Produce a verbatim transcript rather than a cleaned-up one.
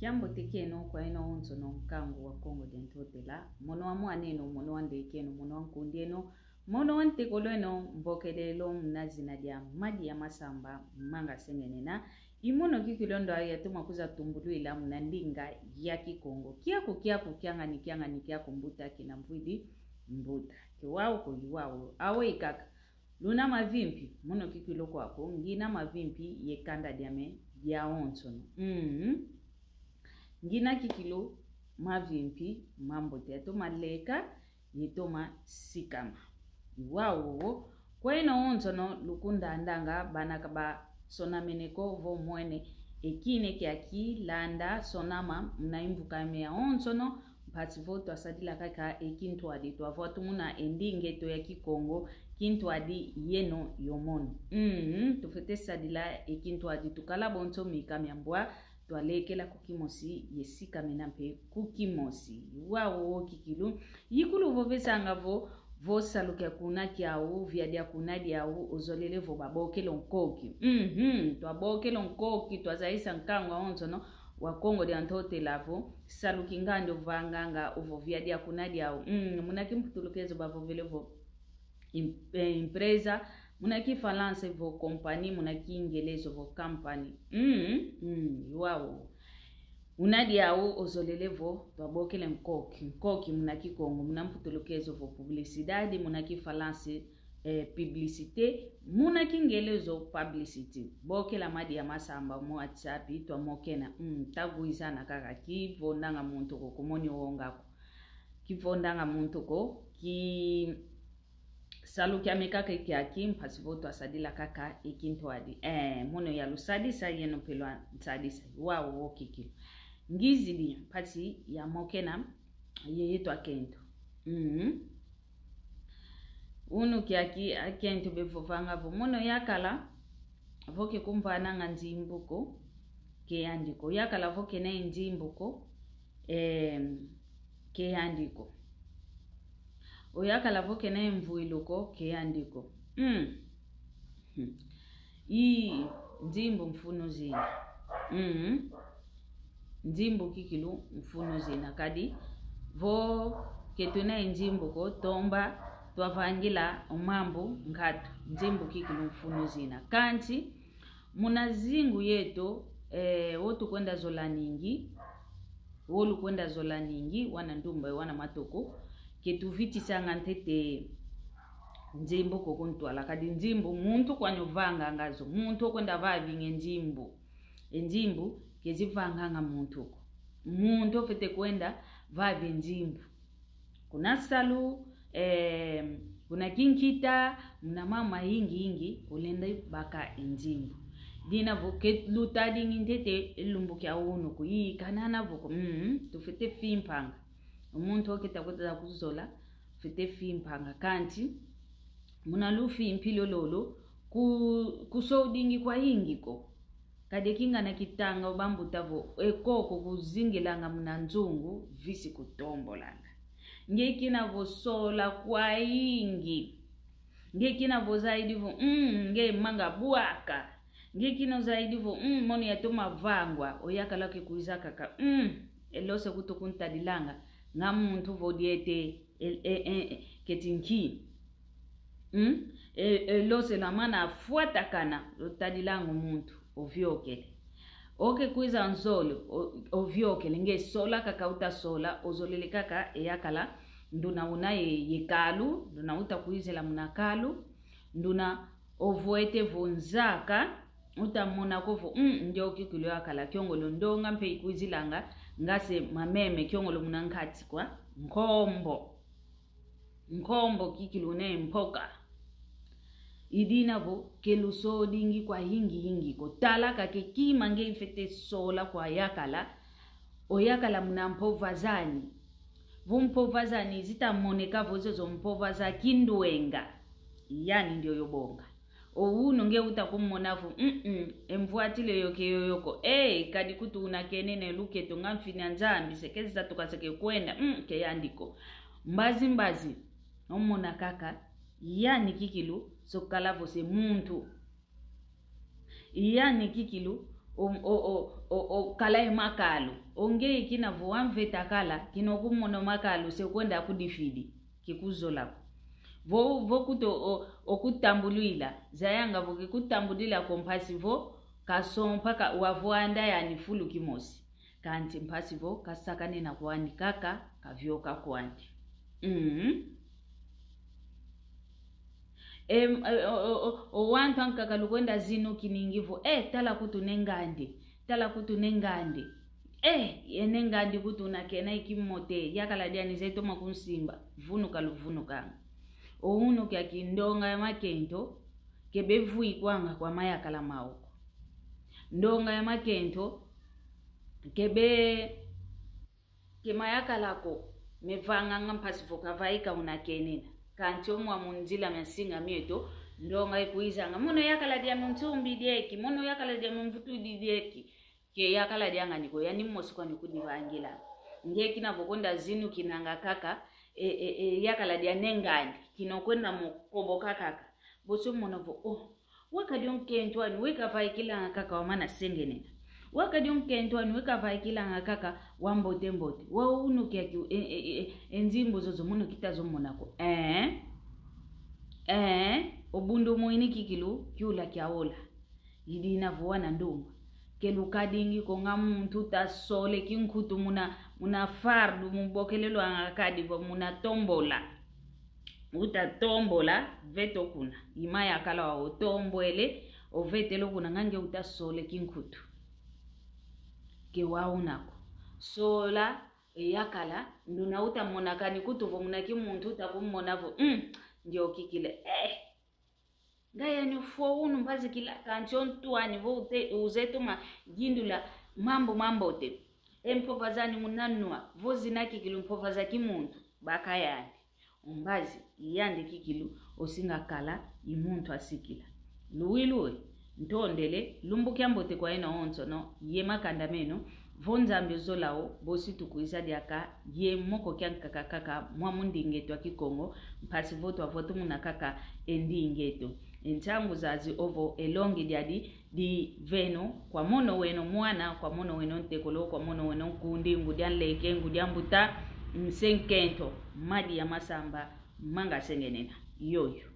Kiambote kieno kwa eno onsono nkangu wa Kongo dia Ntotela, mono wa mwaneno, mono wa ndekeno, mono wa nkundieno, mono wa ntekolweno, mvokelelo muna zina dia Madi ya Masamba, Manga Sengenena. I mono kikilu ndo yatoma kwiza tumbulwila muna ndinga ya Kikongo. Kiaku, kiaku, kiangani, kiangani, kiaku mbuta kina mvwidi mbuta. Kiwau ko iwau. Awe ikaka. Luna mavimpi, mono kikilu kwaku, ngina mavimpi ye kanda diame diawonsono. Mm. Ngina kikilu mavimpi mambote yatoma leka, yetoma sikama. Iwau, kwa eno onsono lukundandanga bana kabasonamene ko vo mwene, e kine kiaki landa sonama muna imvuka ame yawonsono, mpasi vo twasadila kaka e kintwadi, twavwatumuna e ndinga eto ya Kikongo, kintwadi yeno yo mono. Mm, tufwete sadila e kintwadi, tukala bonso mika mia mbwa, twalekela ku kimosi, ye sikamena mpe ku kimosi. Iwau kikilu, ikulu vovesanga vo, vo salu kia kuna kiau, viadi ya kuna diau, ozolele vo babokele o nkoki. Mhm, twabokele o nkoki, twazayisa nkangu awonsono wa Kongo dia Ntotela vo, salu kingandi ovanganga, ovo viadi ya kuna diau. Mm, muna kimputulukezo bavovele vo, im-, eh, empresa, muna kifalansa vo compagnie, muna kingelezo vo company. Mm, mm, iwau. Una diau ozolele vo, twabokele nkoki. Nkoki muna Kikongo, muna mputulukezo vo publicidade, muna kifalansa, eh, publicité, muna kingelezo publicity. Bokela Madi ya Masamba mu WhatsApp, twamokena. Mm, tagwizana kaka, kivondanga muntu ko, kumoni wonga ko. Kivondanga muntu ko, ki salu kiame kaka kiaki, mpasi vo twasadila kaka e kintwadi. Eh, mono yalusadisa, yeno mpe lwansadisa. Iwau kikilu. Ngizidi mpasi yamokena, yeye twakento. Mhm. Unu kiaki akento bevovanga vo mono yakala, vo ke kumvananga nzimbu ko, ke yandi ko. Yakala vo kena e nzimbu ko, em, ke yandi ko. Oyakala vo kena e mvwilu ko, ke yandi ko. Mm. Hmm. I nzimbu mfunu zina. Mm. Nzimbu kikilu mfunu zina. Kadi vo ke tuna e nzimbu ko, tomba twavangila o mambu nkatu. Nzimbu kikilu mfunu zina. Kansi, muna zingu yeto, eh, wo tukwenda zola ningi, wo lukwenda zola ningi, wana ndumba, wana matoko, ke tuvitisanga ntete nzimbu ko ku ntwala. Kadi nzimbu, muntu kwani ovanganga zo, muntu okwenda vavinge nzimbu. E nzimbu, ke zivanganga muntu ko. Muntu ofwete kwenda vavi nzimbu. Kuna salu, eh, kuna kinkita, muna mama yingi yingi, olenda baka e nzimbu. Dina vo ke lutadingi ntete e lumbu kia unu ko, i kanana vo ko, mm, tufwete fimpanga. O muntu oketa kota kuzola, fwete fimpanga. Kansi, muna lufimpi lololo, ku, kusodingi kwayingi ko. Kadi e kingana kitanga o bambuta vo, e koko kuzingilanga muna nzungu, visi kutombolanga. Nge kina vo sola kwayingi. Nge kina vo zaidi vo, mm, nge manga bwaka. Nge kina zaidi vo, mm, mono yatoma vangwa, oyakala ke kwiza kaka, mm, e lose kutu kuntadilanga, nga muntu vo diete, e, e, e, e, keti nki. Mm? E, e lose lwamana fwatakana, lutadilanga o muntu, oviokele. Oke kwiza nzole, o-, oviokele, nge sola kaka uta sola, ozolele kaka, e yakala, nduna una ye, ye kalu, nduna uta kwizila muna kalu, nduna ovwete vo nzaka, uta mona ko vo, mm, ndio kikilu yakala, kiongolo ndonga mpe ikwizilanga, ngase mameme, kiongolo muna nkati kwa, nkombo. Nkombo kikilu ne mpoka. I dina vo, ke lusodingi kwayingi yingi ko. Tala kaka e kima nge ifwete sola kwa yakala, oyakala muna mpova zani. Vo mpova zani zita moneka vo zozo mpova za kindwenga. Yani ndio yobonga. O unu nge uta kumona vo, mm, mm, e mvwatilo yo ke yoyo ko. Eh, kadi kutu una kenene luketo nga mfini a Nzambi, se ke zita tuka se ke kwenda, mm, ke yandi ko. Mbazi mbazi, omona kaka, yani kikilu, sokala vo se muntu. Yani kikilu, O, o, o, o, o kala ye makalu. O ngeye kina vo wamveta kala, kina okumona makalu se kwenda kudifidi. Kikuzola ko. Vo, vo kuto o, okutambulwila. Zayanga vo kikutambulwila ko mpasi vo kasompa ka wavwanda yani fulu kimosi. Kanti mpasi vo kasakanena kwandi kaka, kavioka kwandi. Mm. Em, e, o, o, o, o wantu ankaka lukwenda zinu kiningi vo, eh, tala kutu ne ngandi, tala kutu ne ngandi. Eh, ye ne ngandi kutu una kena iki mote, yakala diani ze toma kunsimba, vunuka luvunukanga. O unu kia ki ndonga ya makento, kebe vuikwanga kwa mayakala mau ko. Ndonga ya makento, kebe ke mayakala ko, mevanganga mpasi vo kavaika una kenena. Kanti o mwa mu nzila mia nsinga mieto, ndonga ikwizanga. Mono yakala dia mu ntumbi dieki, mono yakala dia mu mvutu dieki. Ke yakala dia ngani ko, yani mosi kwani kunivangila. Nge kina vo kwenda zinu kinanga kaka, e, e, e, yakala dia ne ngani, kina okwenda mu koboka kaka. Bosi omona vo, oh, wakadio nkento ani, weka vaikilanga kaka wamana sengenena. Wakadio nkento ani, weka vaikilanga kaka wambote mbote. Wa unu kia ki, e, e, e, e, nzimbu zozo mono kita zomona ko. Eh? Eh? O bundu mwini kikilu, kiula kia ola. Idina vo wana ndumba. Ke lukadingi ko nga muntu uta sole kinkutu muna, muna fardu mubokelelwanga kadi vo muna tombola. Uta tombola veto kuna. I mayakala wa otombwele, ovetelo kuna nga nge uta sole kinkutu. Ke wa una ko. Sola, e yakala, nduna uta mona kani kutu vo muna kimuntu uta kumona vo, mm, ndio kikile. Eh, nga yani fo unu mbazikila kanti o ntu ani vo ute, uze toma yindula mambu mambote. E mpova zani muna nwa, vo zina kikilu mpova za kimuntu, baka yani. O mbazi, yandi kikilu, osinga kala, i muntu asikila. Luwi luwi, ntondele, lumbu kiambote kwa yeno onsono, ye makanda meno, vo Nzambi ozola o, bosi tukwiza diaka, ye moko kiankaka kaka, mwa mu ndinga eto a Kikongo, mpasi vo twavwa tumuna kaka e ndinga eto. E nsangu zazi ovo e longi diadi, diveno, kwa mono weno mwana, kwa mono weno ntekolo, kwa mono weno nkundi, ngudi a nleke, ngudi a mbuta, nse nkento, madi ya masamba, manga sengenena. Yoyo.